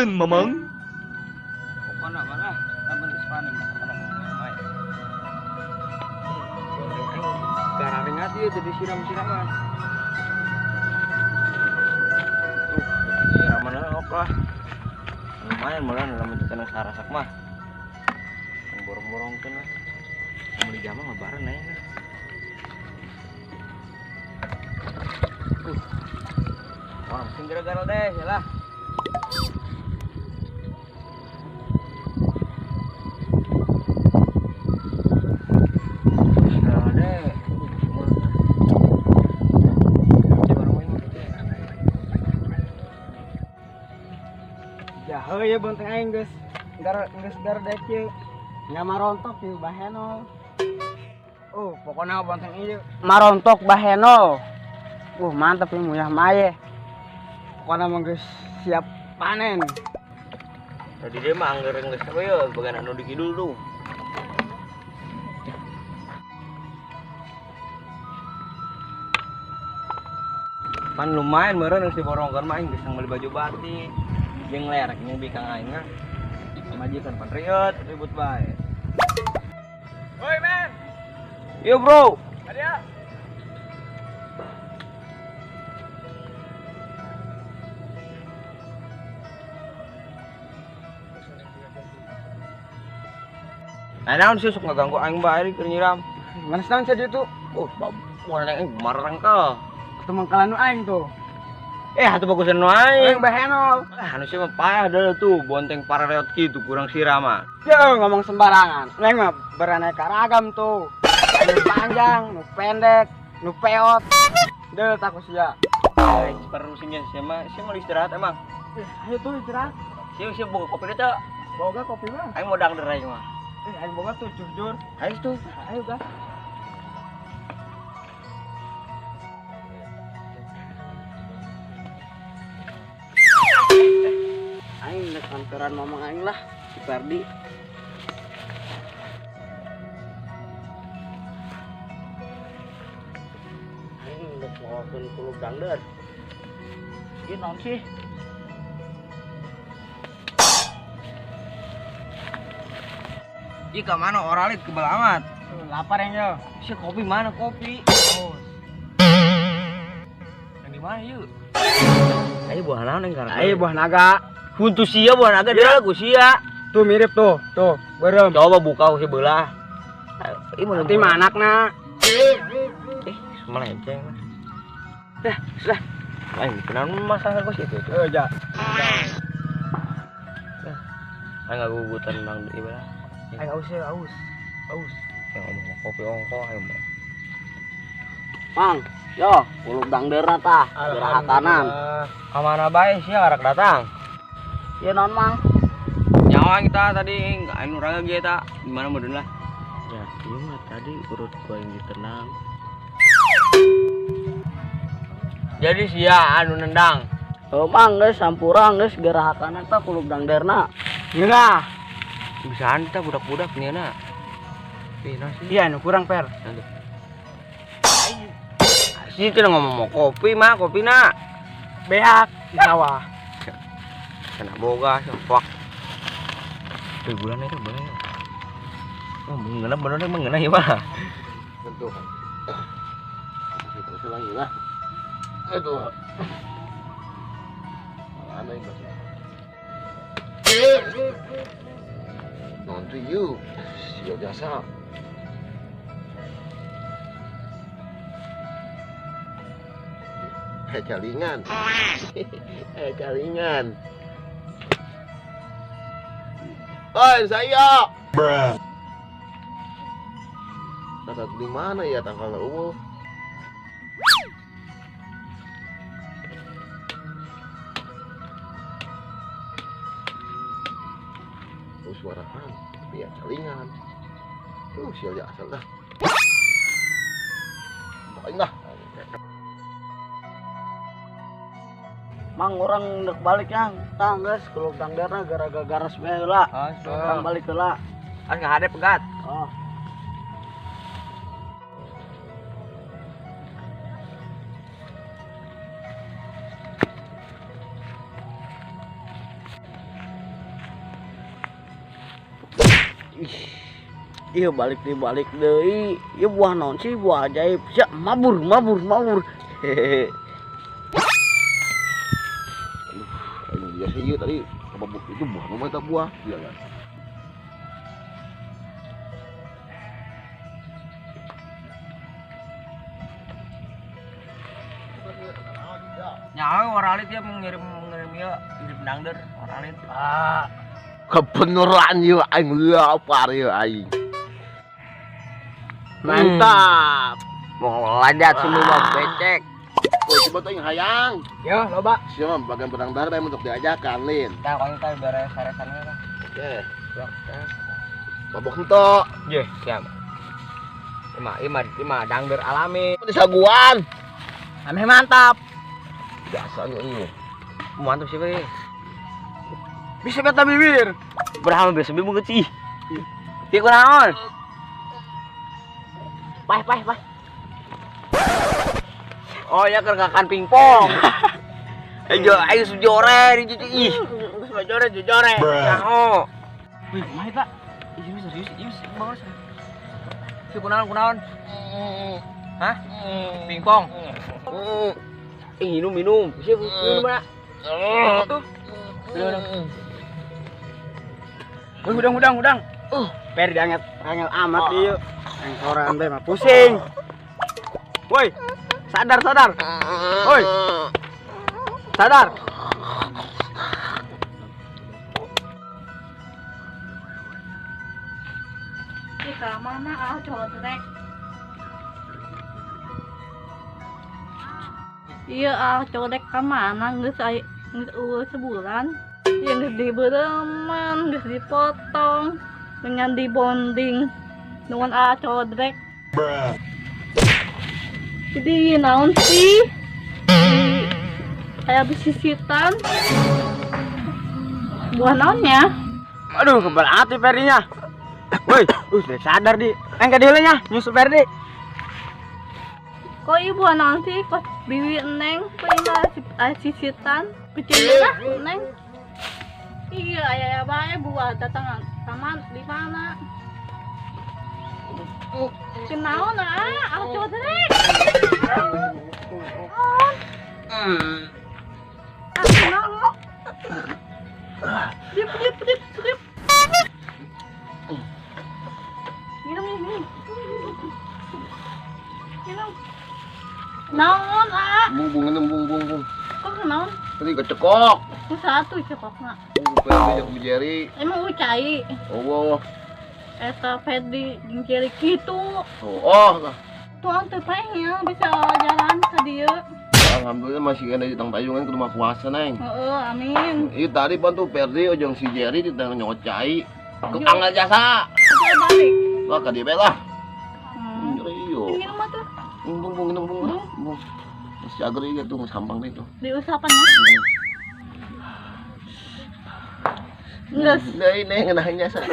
Punten mamang. Pokona mah lamun geus panen pokona mah. Gararingat ieu jadi siram-siraman. Tuh, siraman ok lah. Lumayan malah lamun teu sarasak mah. Borong-borong teh lah. Beli jama mah bareng aing lah. Orang sing gara-gara deh, ya lah. Jahe ya bonteng aing geus. Geus gar dek ieu. Nya marontok ieu bahenol. Oh, pokoknya bonteng ieu marontok bahenol. Mantep ieu muyah maye. Pokoknya mah geus siap panen. Tadi dia mah angger geus apa ya bagian anu di kidul tuh. Pan lumayan meureun geus diborongkeun mah aing geus meuli baju batik. Jeung lerek nya bikang aing mah. Majikan pan riot ribut bae. Woi men. Yo bro. Ada. Nah, naon sih sok ngaganggu aing bae keur nyiram. Mana naon sih itu? Oh, warna aing marangkel. Ketemu kalanu aing tuh. Atuh bagusan nu aing. Aing bahenol. Ah, anu sih mah payah deui tuh bonteng pareot kitu kurang siraman. Yo ngomong sembarangan. Neng mah beraneka ragam tuh. Nu panjang, nu pendek, nu peot. Deul tak sia. Perlu sih nya mah, sia mau istirahat emang. Ayo tuh istirahat. Sia sia boga kopi teh. Boga kopi mah. Aing mau dangder aing mah. Aing boga tuh jujur. Ayo tuh. Ayo gas. Aing nek kantoran mamang aing lah si Ferdi. Aing nek ngawakeun kulub dangder. Ieu naon sih? Ih, ka mana oralit kebel amat. Lapar yang yo. Si kopi mana kopi? Oh. Yang di mana yuk? Ayo buah naon yang karena? Ayo buah naga. Buntu sia buah naga dia lagu sia. Tuh mirip tuh, tuh berem. Coba buka si belah. Ih, nanti mah anakna. Melenceng lah. Dah, sudah. Aing kenal masalah kos itu. Oh, ja. Aing ngagugu tenang deui belah. Aing aus ya, aus. Aus. Yang ngomong kopi ongko ayo mah. Mang, yo, kulub dangderna tah, gerahatanan. Ka mana bae sia ngarak datang? Ieu naon, Mang? Nyawa kita tadi anu raga ge eta, di mana meureun lah. Ya, ieu mah tadi urut gua yang ditenang. Jadi sia anu nendang. Oh, Mang, geus sampurang geus gerahatanan tah kulub dangderna. Ngeunah. Bisaan tah budak-budak nyeuna. Iya, nu kurang per. Si teh ngomong mau kopi mah, kopi na. Beak di sawah. Kena boga sempak. Tuh bulan itu boleh. Oh, mengenai bener mengenai ya, Pak. Tentu. Itu lagi lah. Aduh. Mana ini? Nanti you, siap jasa. Calingan. Calingan. Oi, saya. Bruh. Tata di mana ya tangkalnya ungu? Oh, suara kan, tapi ya calingan. Sial ya asal dah. Paling lah. Mang orang ndek balik yang tah geus kulub dangderna gara-gara garas bae heula. Orang balik heula. Ah ngahade pegat. Oh. Iya balik deui. Ieu buah naon sih, buah ajaib. Sia mabur. Hehehe. Aduh, aing biasa ieu tadi kababuk itu buah mah eta buah, iya kan. Nyawa oralit ya mengirim ieu ngirim dangder oralit. Ah, kebenaran ieu aing lapar ieu aing. Mantap. Mau lanjat semua becek. Oh, coba tuh yang hayang. Yo, loba. Siapa bagian pedang darah untuk diajakan, Lin. Tah, kalau kita beres saresannya lah. Oke. Mabok entok. Ye, siap. Ima dangder alami. Di saguan. Ameh mantap. Biasanya ini. Mantap sih, Be. Bisa beta bibir. Berapa biasa bibir kecil. Ti kunaon? Pai. Oh ya kergakan pingpong. Ayo ayo sujore di ih. Sujore jujore. Nyaho. Wih, kumaha eta? Ih, serius, ih, banget. Si kunaon? Hah? Pingpong. Ih, minum. Si minum mana? Tuh. Wih, udang. Per diangkat angel amat ieu. Yang soran teh mah pusing. Woi, sadar. Woi. Sadar. Ih, ka mana ah codrek? Iya ah codrek ka mana geus geus eueuh sebulan. Ieu geus dibeureman, geus dipotong dengan dibonding. Nuhun ah codrek. Jadi naon sih? Kayak bisisitan. Buah naonnya? Aduh, kebal hati Ferdinya. Woi, udah sadar di. Engke diheuleunya nyusul Ferdi. Kok ibu naon sih? Kok bibi neng kok ima sisitan? Kecil lah neng. Iya, aya bae buah datang taman di mana? Kenaon ah codrek. Ah, kenaon. Drip. Minum. Minum. Naon ah? Bung. Kok kenaon? Tadi kecekok. Ku satu cekokna. Ferdi jeung Jerry. Emang ucai. Oh. Eta Ferdi jeung Jerry kitu. Oh. Tuang teu paehnya bisa jalan ka dieu. Alhamdulillah masih kena di tang payungan ke rumah puasa, Neng. Heeh, amin. Iya tadi bantu Ferdi jeung si Jerry di tengah nyokot cai. Ke tanggal jasa. Balik. Wah, ka dieu lah. Iyo. Minum mah tuh. Bung. Masih agar ieu tuh sampang itu. Diusapan ya. Geus. Deui Neng ngeunah jasa.